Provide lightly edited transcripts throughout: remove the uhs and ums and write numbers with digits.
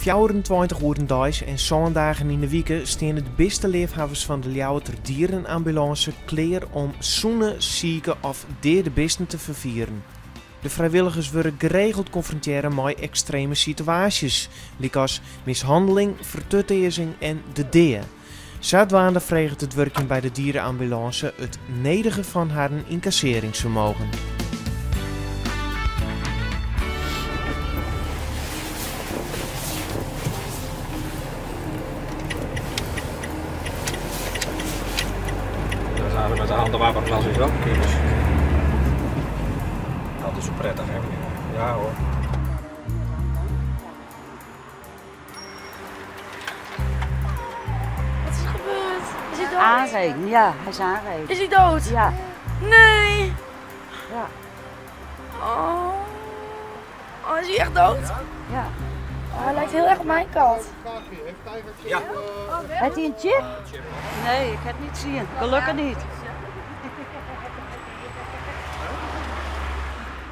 24 oeren deis en sân dagen yn de wike steane de bisteleafhawwers fan de Ljouwerter dierenambulânse klear om sûne, sike of deade bisten te ferfieren. De frijwilligers wurde geregeld konfrontearre mei ekstreme situaasjes, lykas mishanneling, fertutearzing en de dea. Sadwaande freget it wurkjen by de dierenambulânse it nedige fan harren ynkassearringsfermogen. Dan zijn we met de handen wapen als is wel Dat is zo prettig, hè meneer? Ja hoor. Wat is er gebeurd? Is hij dood? Aangereden, ja, hij is aangereden. Is hij dood? Ja. Nee! Ja. Oh. Oh, is hij echt dood? Ja. Oh, hij lijkt heel erg op mijn kat. Ja. Heeft hij een chip? Nee, ik heb het niet zien. Gelukkig niet.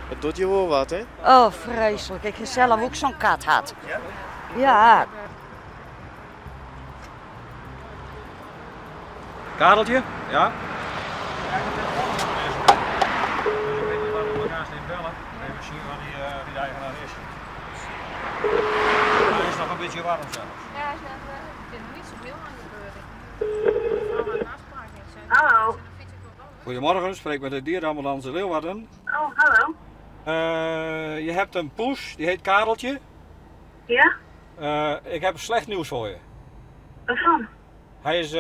Het doet je wel wat, hè? Oh, vreselijk. Ik heb zelf ook zo'n kat had. Ja. Kareltje? Ja? Ik weet niet waarom we elkaar steeds bellen. Even zien waar die, wie de eigenaar is. Hij is nog een beetje warm zelfs. Ja, hij is net, ik vind er niet zoveel aan gebeuren. Hallo. Goedemorgen, spreek met de dierenambulance Leeuwarden. Oh, hallo. Je hebt een poes, die heet Kareltje. Ja? Ik heb slecht nieuws voor je. Wat dan? Hij is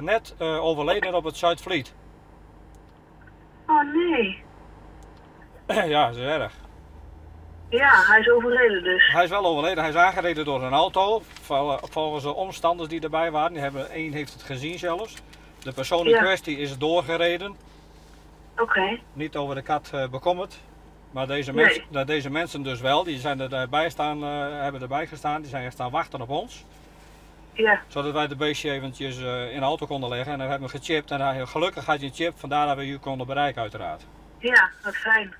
net overleden op het Zuidvliet. Oh nee. Ja, dat is erg. Ja, hij is overleden dus. Hij is wel overleden. Hij is aangereden door een auto. Volgens de omstanders die erbij waren. Één heeft het gezien zelfs. De persoon in kwestie is doorgereden. Oké. Niet over de kat bekommerd. Maar Nee. deze mensen dus wel. Die zijn erbij staan, hebben erbij gestaan. Die zijn staan wachten op ons. Ja. Zodat wij de beestje eventjes in de auto konden leggen. En dan hebben we gechipt. En gelukkig had je een chip. Vandaar dat we u konden bereiken uiteraard. Ja, wat fijn.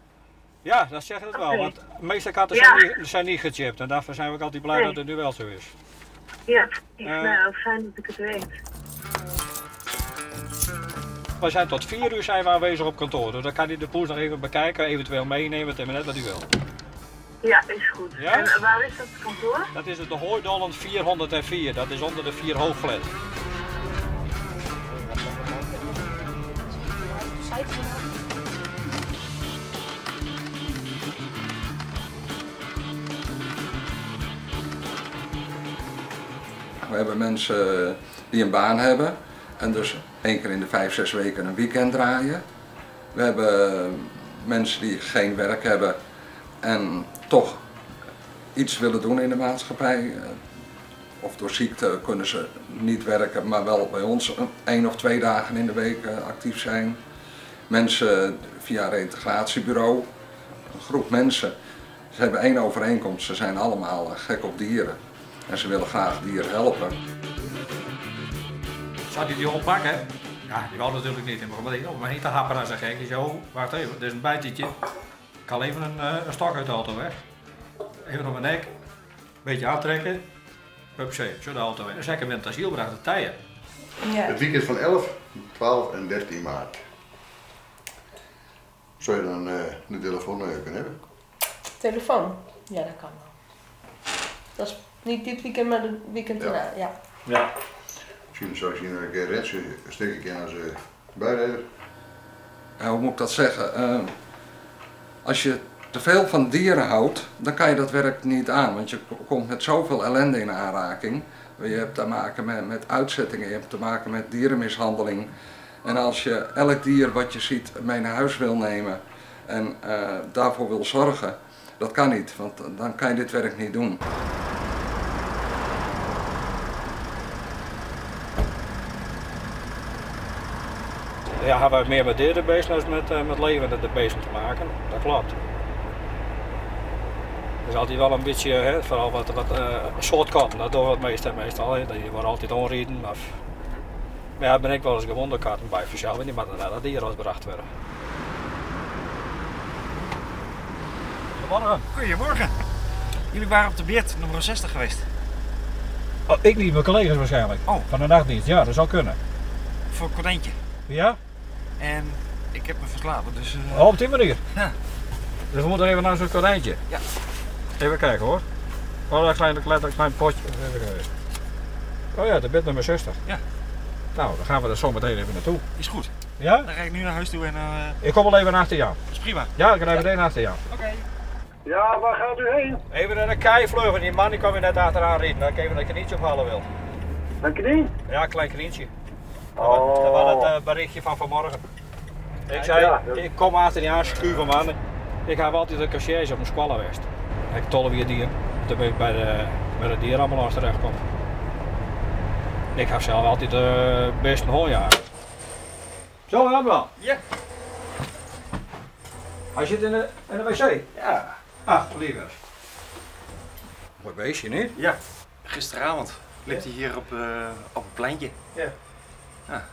Ja, dat zegt het wel. Oké. Want de meeste katten Ja. zijn niet gechipt. En daarvoor zijn we ook altijd blij Nee. dat het nu wel zo is. Ja, precies. Nou, fijn dat ik het weet. We zijn tot 4 uur zijn we aanwezig op kantoor. Dus dan kan hij de poes nog even bekijken, eventueel meenemen, het is maar net wat u wil. Ja, is goed. Ja? En waar is dat kantoor? Dat is het de Hooidollen 404, dat is onder de 4 hoogflat. We hebben mensen die een baan hebben en dus 1 keer in de 5, 6 weken een weekend draaien. We hebben mensen die geen werk hebben en toch iets willen doen in de maatschappij. Of door ziekte kunnen ze niet werken, maar wel bij ons 1 of 2 dagen in de week actief zijn. Mensen via een reintegratiebureau, een groep mensen. Ze hebben 1 overeenkomst, ze zijn allemaal gek op dieren. En ze willen graag dieren helpen. Zou die die hond pakken? Ja, die wou natuurlijk niet. En begon meteen op me heen te happen als een gek. Ik zei, oh, wacht even, dit is een bijtje. Ik haal even een stok uit de auto weg. Even op mijn nek. Een beetje aantrekken. Hupsee, zo de auto weg. Dan zei ik hem in het asiel bracht, de tijen. Ja. Het weekend van 11, 12 en 13 maart. Zou je dan de telefoon kunnen hebben? Telefoon? Ja, dat kan wel. Dat is niet dit weekend, maar het weekend Ja. daarna. Ja. Ja. Misschien zou ik zien een keer Rens een stukje aan zijn bijrijder. Ja, hoe moet ik dat zeggen? Als je te veel van dieren houdt, dan kan je dat werk niet aan. Want je komt met zoveel ellende in aanraking. Je hebt te maken met uitzettingen, je hebt te maken met dierenmishandeling. En als je elk dier wat je ziet mee naar huis wil nemen en daarvoor wil zorgen, dat kan niet, want dan kan je dit werk niet doen. Ja, hebben we meer met dierenbeesten dan met levende beesten te maken. Dat klopt. Er is altijd wel een beetje, hè, vooral wat soort katten, dat doen we het meestal. Hè. Die worden altijd onreden. Maar ja, ben ik wel eens gewonde katten bij verzamelen, die moeten naar dat dier gebracht worden. Goedemorgen. Goedemorgen. Jullie waren op de beert nummer 60 geweest. Oh, ik niet, mijn collega's waarschijnlijk. Oh. Van de nachtdienst, ja, dat zou kunnen. Voor een konijntje. Ja? En ik heb me verslapen, dus... Oh, op die manier? Ja. Dus we moeten even naar zo'n konijntje? Ja. Even kijken hoor. Oh, een klein, klein, klein potje. Even kijken. Oh ja, de bed nummer 60. Ja. Nou, dan gaan we er zo meteen even naartoe. Is goed. Ja? Dan ga ik nu naar huis toe en... Ik kom wel even achter jou. Is prima. Ja, ik rij meteen achter jou. Oké. Ja, waar gaat u heen? Even naar de keivleugel. Die man die kwam weer net achteraan rijden. Dat ik even een knietje ophalen wil. Een knie? Ja, een klein knietje. Oh. Dat was het berichtje van vanmorgen. Ik zei, Ja, dat- ik kom achter die aan, schuiven man. Ik heb altijd een conciërge op mijn squallenwest. Ik tolle weer dier. Toen ben ik bij de dierenambulance terechtgekomen. Ik heb zelf altijd best een hond, Zo, dat wel. Ja. Hij zit in de wc? Ja. Ach, liever. Mooi beestje, niet? Ja. Gisteravond liep hij hier op het pleintje. Ja. Ja.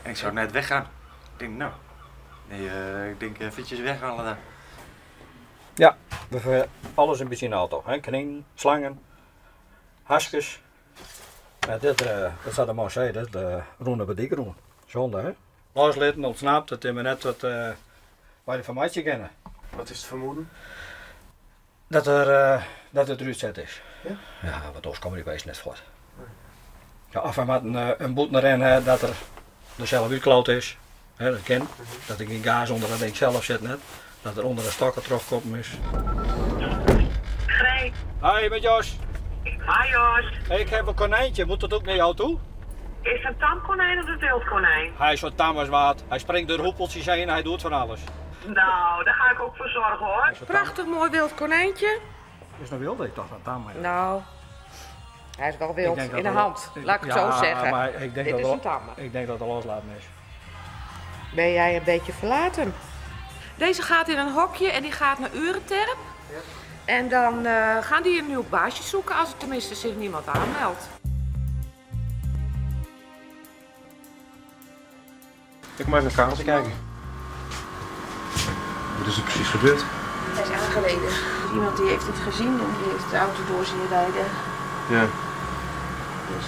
En ik zou net weggaan. Ik denk, nou, nee, ik denk eventjes weghalen daar. Ja, we hebben alles in benzineauto. Hè? Knien, slangen, haskes. Ja, dit, dat staat de Marseille, dat is de Roene Bediekeroen. Zonde, hè? Loslitten ontsnapt, dat hebben we net wat bij de formatie kennen. Wat is het vermoeden? Dat het eruit zet is. Ja? Ja, want anders komen die beesten net voort. Ja, of hij moet een boete erin dat er zelf uitklauwd is. Hè, dat ken. Dat er geen gaas onder dat ding zelf zit net. Dat er onder de stokken terugkomen is. Greet. Hoi, met Jos. Hi Jos. Ik heb een konijntje, moet dat ook naar jou toe? Is het een tamkonijn of een wildkonijn? Hij is zo tam als wat. Hij springt door hoepeltjes heen, hij doet van alles. Nou, daar ga ik ook voor zorgen hoor. Prachtig mooi wild konijntje. Is dat wild? Ik dacht dat tam. Maar... Nou, hij is wel wild Ik denk in de dat hand, laat ik het ja, zo zeggen. Maar ik denk Dit dat is een tamme. Ik denk dat het loslaten is. Ben jij een beetje verlaten? Deze gaat in een hokje en die gaat naar Ureterp. Ja. En dan gaan die een nieuw baasje zoeken als er tenminste zich niemand aanmeldt. Ik moet even een kaartje kijken. Wat is er precies gebeurd? Hij is aangereden. Iemand die heeft het gezien en die heeft de auto door zien rijden. Ja. Dus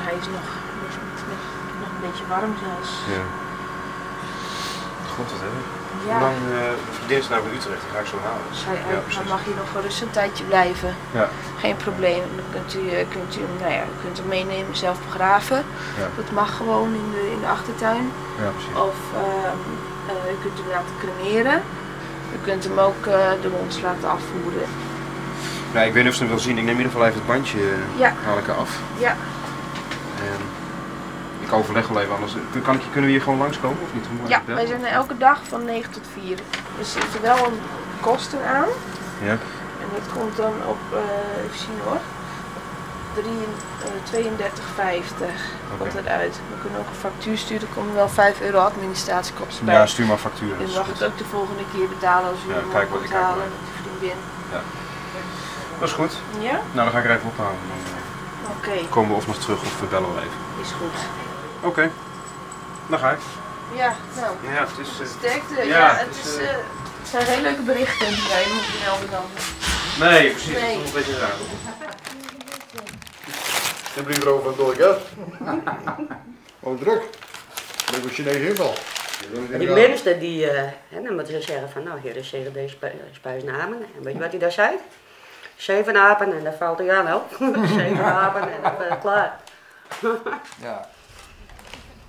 hij is nog een beetje warm zelfs. Ja. God, wat hebben. Ja. Hoe lang vriendin is nou bij Utrecht, die ga ik zo halen. Hij, ja, precies. mag hier nog gerust een tijdje blijven. Ja. Geen probleem. Dan kunt u hem, nou ja, u kunt hem meenemen, zelf begraven. Ja. Dat mag gewoon in de achtertuin. Ja, precies. Of u kunt hem laten cremeren. U kunt hem ook door ons laten afvoeren. Nou, ik weet niet of ze hem wil zien. Ik neem in ieder geval even het bandje, ja. Haal ik eraf. Ja. En ik overleg wel even anders. Kunnen we hier gewoon langskomen of niet? Ja, wij zijn er elke dag van 9 tot 4. Er zitten wel een kosten aan. Ja. En dat komt dan op, even zien hoor, 32,50 komt het uit. We kunnen ook een factuur sturen, er komen wel €5 administratiekosten bij. Ja, stuur maar factuur. U mag het ook de volgende keer betalen als u ja, hem kijk komt halen met de vriendin. Ja. Dat is goed. Ja? Nou, dan ga ik er even ophalen. Dan Oké. komen we of nog terug of we bellen wel even. Is goed. Oké, dan ga ik. Ja, nou. Ja, het is... Sterkte. Ja, Ja, het zijn geen leuke berichten die wij moeten melden dan. Nee, precies. Nee. Dat is een beetje raar. De buurvrouw van Dolly. Oh, druk. Druk op Chinese inval. En die mensen die, hè, dan moeten ze zeggen van nou hier is tegen deze spuisnamen. En weet je wat hij daar zei? 7 apen en daar valt hij aan op. 7 apen en dan ben je klaar. Ja.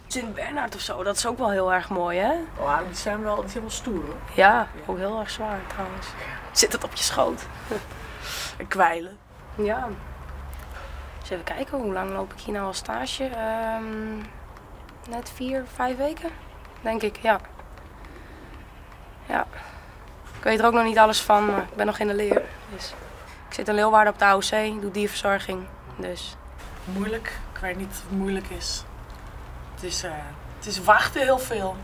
Sint Bernard of zo, dat is ook wel heel erg mooi, hè? Oh, die zijn wel stoer, hoor. Ja, ook heel erg zwaar trouwens. Zit het op je schoot. En kwijlen. Ja. Dus even kijken, hoe lang loop ik hier nou al stage? Net 4, 5 weken, denk ik, ja. Ja. Ik weet er ook nog niet alles van, maar ik ben nog in de leer. Dus. Ik zit in Leeuwarden op de AOC, doe dierverzorging, dus. Moeilijk? Ik weet niet of het moeilijk is. Het is wachten heel veel.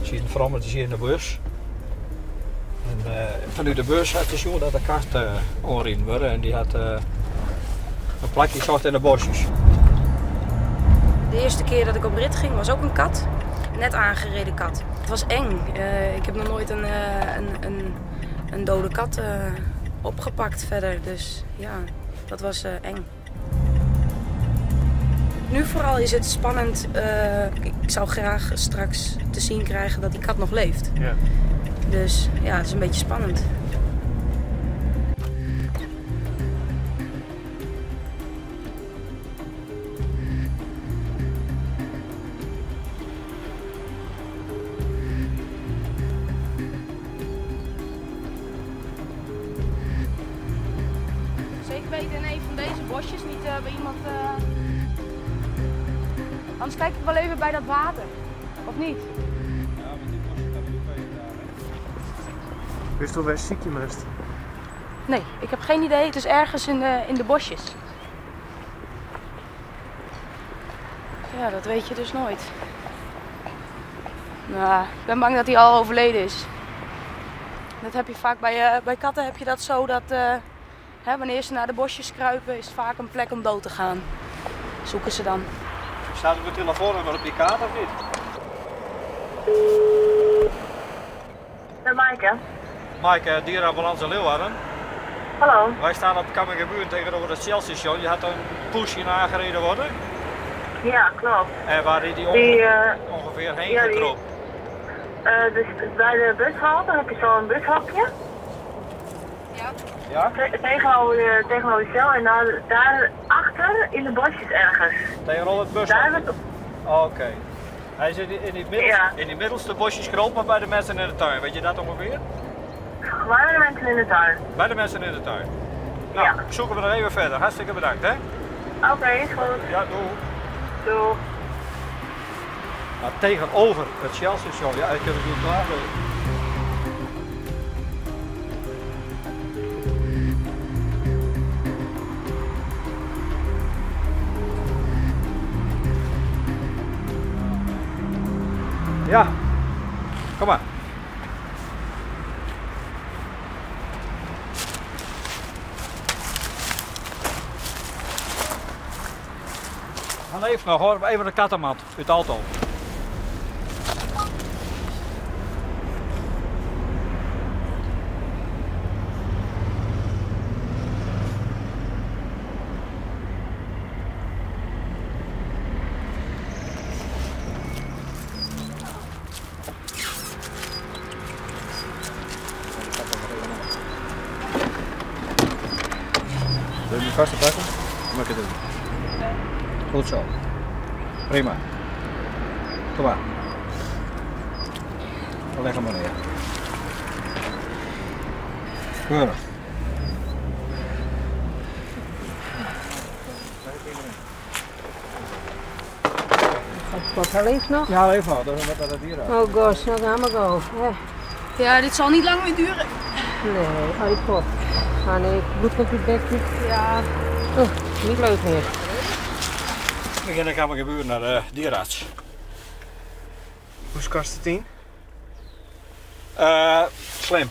Je ziet een vrouw hier in de bus. En vanuit de bus had ze dat de kast aangereden werd en die had een plakje zocht in de bosjes. De eerste keer dat ik op rit ging was ook een kat. Net aangereden kat. Het was eng. Ik heb nog nooit een dode kat opgepakt verder. Dus ja, dat was eng. Nu vooral is het spannend. Ik zou graag straks te zien krijgen dat die kat nog leeft. Ja. Dus ja, het is een beetje spannend. Zeker weten in een van deze bosjes, niet bij iemand. Anders kijk ik wel even bij dat water, of niet? Ja, maar die bosjes hebben ook even daar. Hè? Wist je waar ziek je moest? Nee, ik heb geen idee. Het is ergens in de bosjes. Ja, dat weet je dus nooit. Nou, ik ben bang dat hij al overleden is. Dat heb je vaak bij katten heb je dat zo dat hè, wanneer ze naar de bosjes kruipen is het vaak een plek om dood te gaan. Zoeken ze dan. Staat op mijn telefoonnummer op die kaart of niet? Met Maaike. Maaike, dierenambulance Leeuwarden. Hallo. Wij staan op Kammingaburen tegenover het Shell station. Je had een poes hier aangereden worden. Ja, klopt. En waar is die ongeveer heen gekropen? Dus bij de bushalte heb je zo'n bushokje. Ja. Ja? Tegenover de Shell en daar achter in de bosjes ergens. Tegenover het bushokje? Oké. Hij zit in die middelste bosjes kroop, maar bij de mensen in de tuin. Weet je dat ongeveer? Bij de mensen in de tuin. Bij de mensen in de tuin. Nou, ja. Zoeken we nog even verder. Hartstikke bedankt, hè? Oké, is goed. Ja, doei. Doei. Maar tegenover het Shell station, ja, ik heb het niet klaar. Ja, kom maar. Hij leeft nog hoor, even de kattenmat uit de auto. Wil je hem vast te pakken? Dan mag ik het doen. Goed zo. Prima. Kom maar. Leg hem maar neer. Keurig. Wat, hij leeft nog? Ja, hij leeft nog. Dat is met dat dier uit. Oh gosh, nou gaan we go. Ja, dit zal niet lang meer duren. Nee, oh die pop. Ah nee, bloed komt uit het bekje. Ja. Oh, niet leuk meer. We gaan naar gebeuren naar de dierenarts. Hoe is kast het in? Slim.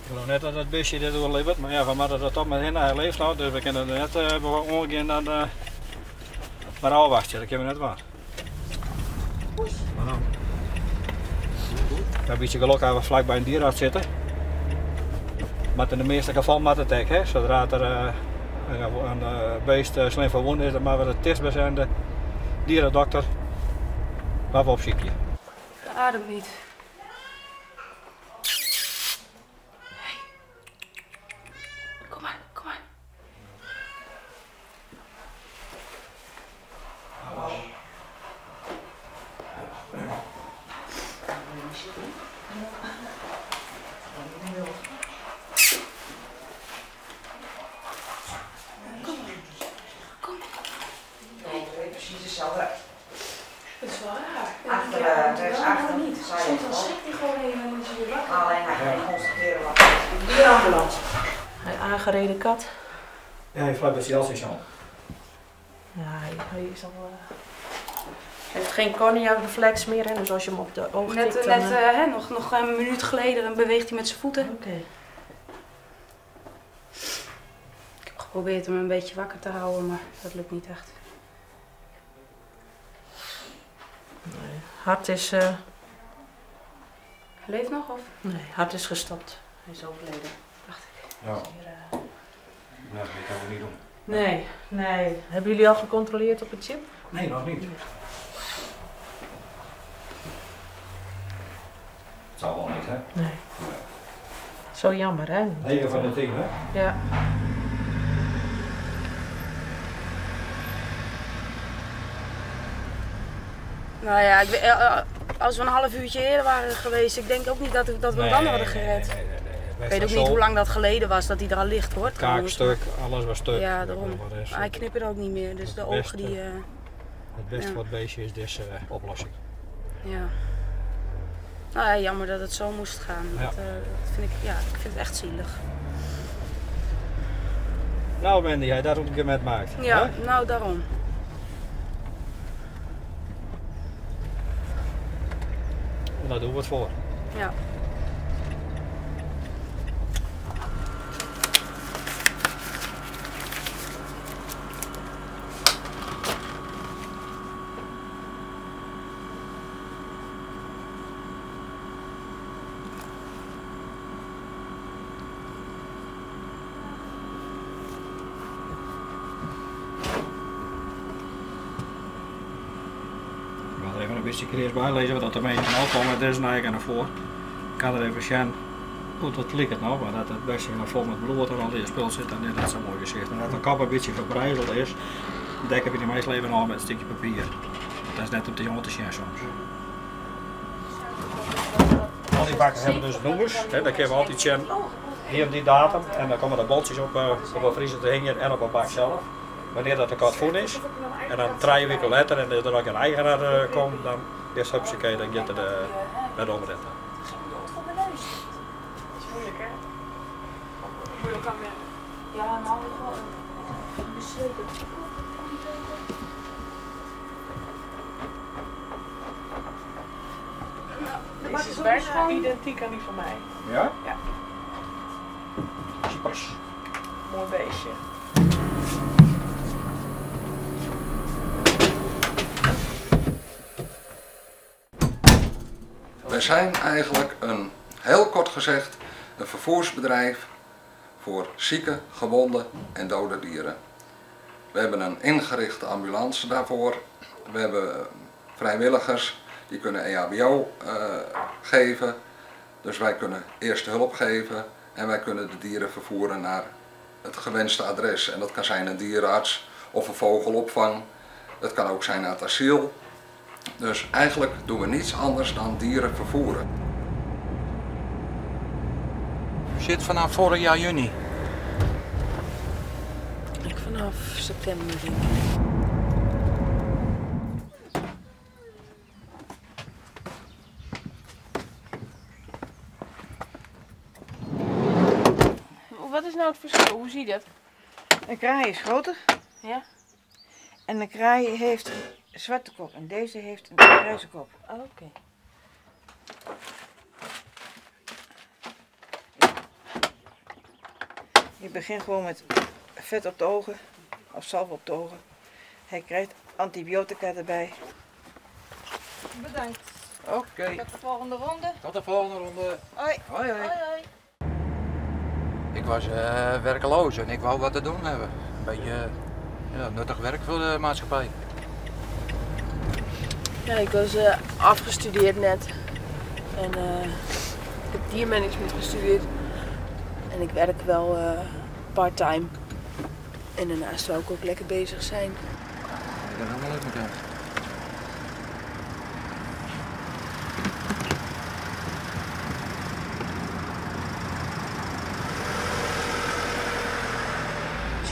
Ik geloof net dat het beestje dit overleeft, maar ja, we moeten dat toch maar heen. Hij leeft nog, dus we kunnen er net omgaan dan maar afwachten, dat kunnen we net waar. Maar nou. Ik heb een beetje geluk dat we vlak bij een dierenarts zitten. Maar in de meeste gevallen moet het ook, hè. Zodra er een beest slim verwond is, dan moeten we het dichtstbijzijnde dierendokter waar we op ziekje. Adem niet. Hey. Kom maar, kom maar. Kom, kom. Precies hetzelfde. Het is wel raar. Achter, ja, rechts achter. niet. Soms dan schrikt hij gewoon even en is hij weer wakker. Alleen hij gaat constateren wat. Dierenambulance. Een aangereden kat. Ja, hij vlak bij het station. Ja, hij is al. Hij heeft geen cornea-reflex meer, hè, dus als je hem op de oog tikt, dan, Net hè, nog een minuut geleden dan beweegt hij met zijn voeten. Oké. Okay. Ik heb geprobeerd hem een beetje wakker te houden, maar dat lukt niet echt. Nee, hart is. Hij leeft nog of? Nee, hart is gestopt. Hij is overleden, dacht ik. Ja. Nee, dat kan we niet doen. Nee, nee. Hebben jullie al gecontroleerd op het chip? Nee, nog niet. Het zal wel niet, hè? Nee. Zo jammer, hè? 9 van de 10, hè? Ja. Nou ja, als we een half uurtje eerder waren geweest, ik denk ook niet dat we hem dan hadden gered. Nee. Ik weet ook niet hoe lang dat geleden was dat hij er al ligt, hoor. trouwens. Kaakstuk, alles was stuk. Ja, daarom. Maar hij knipperde ook niet meer, dus de ogen die... Het beste ja. voor het beestje is deze oplossing. Ja. Nou ja, jammer dat het zo moest gaan. Ja. Dat vind ik, ja, ik vind het echt zielig. Nou Mandy, jij dat ook een keer met maakt. Ja, hè? nou daarom. En daar doen we het voor. Ja. Ik wil er even een beetje eerst bijlezen wat dat ermee is komen. Dit is nou eigenlijk naar voor. Ik kan er even zien hoe dat lijkt het nou, maar dat het bestje nog vol met bloed en al die spul zit, dan is dat zo'n mooi gezicht. En dat de kop een beetje verbrijzeld is, dekken we die meestal even af met een stukje papier. Want dat is net op de jongen te zien soms. Al die bakken hebben dus nummers, hè, daar kunnen we altijd zien hier op die datum en dan komen de boltjes op de vriezer te hangen en op een bak zelf. Wanneer dat de kat voen is, en dan 3 weken later en er ook een eigenaar komt, dan is het hupsakee, dan gaat het met omretten. Dat is moeilijk, hè? Moet je ook aan wennen. Ja, nou gewoon bezweken. Deze is bijna identiek aan die van mij. Ja? Ja. Pas. Mooi beestje. Wij zijn eigenlijk een, heel kort gezegd, een vervoersbedrijf voor zieke, gewonde en dode dieren. We hebben een ingerichte ambulance daarvoor. We hebben vrijwilligers die kunnen EHBO geven. Dus wij kunnen eerste hulp geven en wij kunnen de dieren vervoeren naar het gewenste adres. En dat kan zijn een dierenarts of een vogelopvang. Dat kan ook zijn naar het asiel. Dus eigenlijk doen we niets anders dan dieren vervoeren. Zit vanaf vorig jaar juni. Ik vanaf september, denk ik. Wat is nou het verschil? Hoe zie je dat? Een kraai is groter. Ja. En een kraai heeft een zwarte kop en deze heeft een grijze kop. Oh, oké. Je begint gewoon met vet op de ogen of zalf op de ogen. Hij krijgt antibiotica erbij. Bedankt. Oké. Tot de volgende ronde. Tot de volgende ronde. Hoi. Hoi, hoi. Hoi, hoi. Ik was werkeloos en ik wou wat te doen hebben. Een beetje ja, nuttig werk voor de maatschappij. Ja, ik was afgestudeerd net. En ik heb diermanagement gestudeerd. En ik werk wel part-time. En daarnaast wil ik ook lekker bezig zijn. Ik ben helemaal leuk met jou.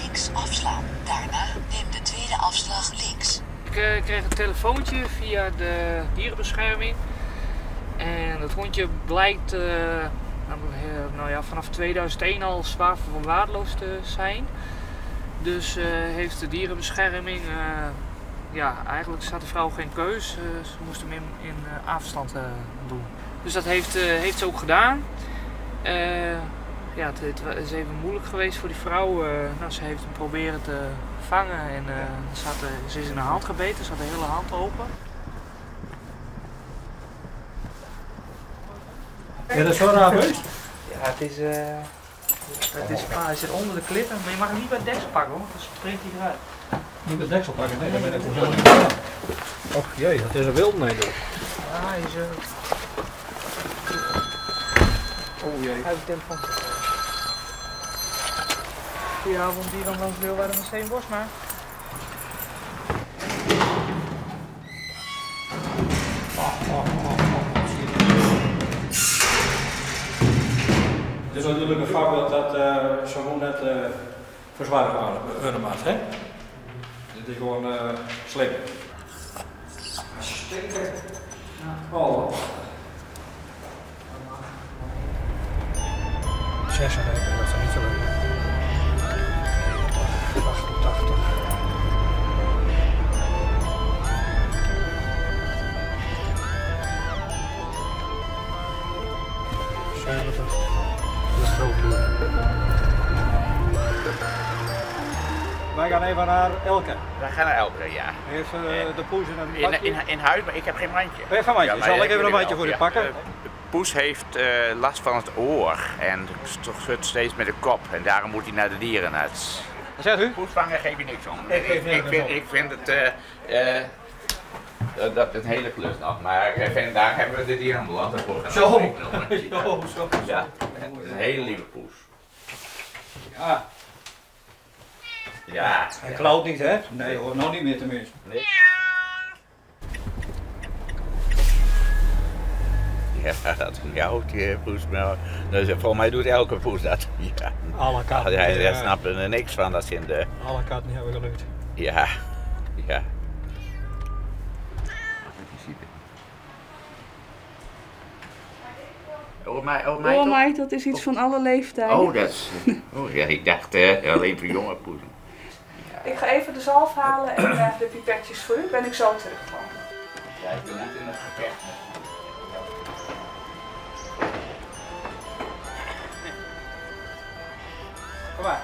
Links afslaan. Daarna neem de tweede afslag links. Ik kreeg een telefoontje via de dierenbescherming. En dat hondje blijkt nou ja, vanaf 2001 al zwaar verwaarloosd te zijn. Dus heeft de dierenbescherming, ja, eigenlijk zat de vrouw geen keus. Ze moest hem in afstand doen. Dus dat heeft ze ook gedaan. Ja, het is even moeilijk geweest voor die vrouw. Nou, ze heeft hem proberen te vangen en ze is in haar hand gebeten, ze had de hele hand open. Ja, dat is zo raar, beest. Ja, het is, het is, ah, hij zit onder de klippen, maar je mag hem niet bij het deksel pakken hoor, want dan springt hij eruit. Niet bij het deksel pakken, nee, dan ben ik helemaal niet. Och jee, dat is een wild nee. Ja, hij is... Oh jee. Hij heeft de telefoon. Goedenavond, Dierenambulance Leeuwarden met Steen Bosma. Het is natuurlijk een vak dat zo gewoon net verzwaard worden moet, hè? Dit is gewoon slim. Stinken. Oh. 96, dat is niet zo leuk. 88. Dat is groot. Wij gaan even naar Elke. Wij gaan naar Elke, ja. Heeft de poes in een mandje? In huis, maar ik heb geen mandje. Ben je geen mandje? Ja, Zal ik even een mandje voor u pakken? De poes heeft last van het oor en schudt steeds met de kop. En daarom moet hij naar de dierenarts. Wat zegt u? Poesvangen geef je niks om. Ik Ik vind het dat een hele klus nog, maar ik vind, daar hebben we de dierenambulance voor. Zo, zo. Ja, het is een hele lieve poes. Ja. Ja. Hij klauwt niet, hè? Nee hoor, nog niet meer tenminste. Nee. Ja, dat miauwt die poes. Maar, dus, volgens mij doet elke poes dat. Ja. Alle katten. Hij snapt er niks van, dat zijn de... Alle katten hebben gelukt. Ja, ja. Oh mij, dat is iets van alle leeftijden. Oh, dat is... Oh, ja, ik dacht alleen voor jonge poezen. Ja. Ik ga even de zalf halen en de pipetjes voor u. Ben ik zo terug van. Ja, ik ben niet in het gevecht. Kom maar.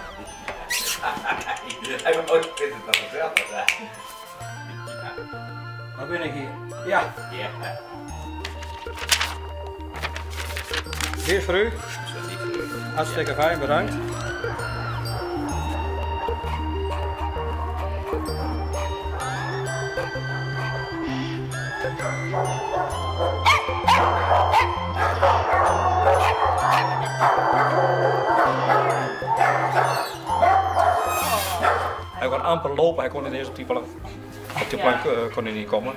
Hij vindt het nog gezellig. Waar ben ik hier? Ja. Ja. Dit is voor u. Hartstikke fijn, bedankt. Hij kon amper lopen, hij kon niet eens op die plank. Op die plank kon hij niet komen.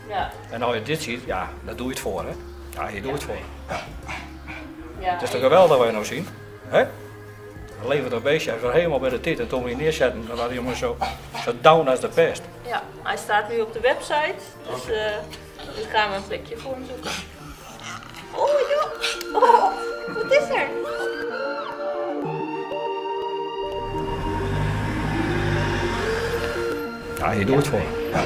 Ja. En als je dit ziet, ja, daar doe je het voor, hè? Ja, hier doe je het voor. Ja. Ja. Het is toch geweldig wat je nou ziet, hè? Een levendig beestje, hij is helemaal bij de tit en toen we je neerzetten, dan was hij jongen zo down als de pest. Ja, hij staat nu op de website, dus nu gaan we een plekje voor hem zoeken. Oh joh, oh, wat is er? Ja, je doet het voor. Ja.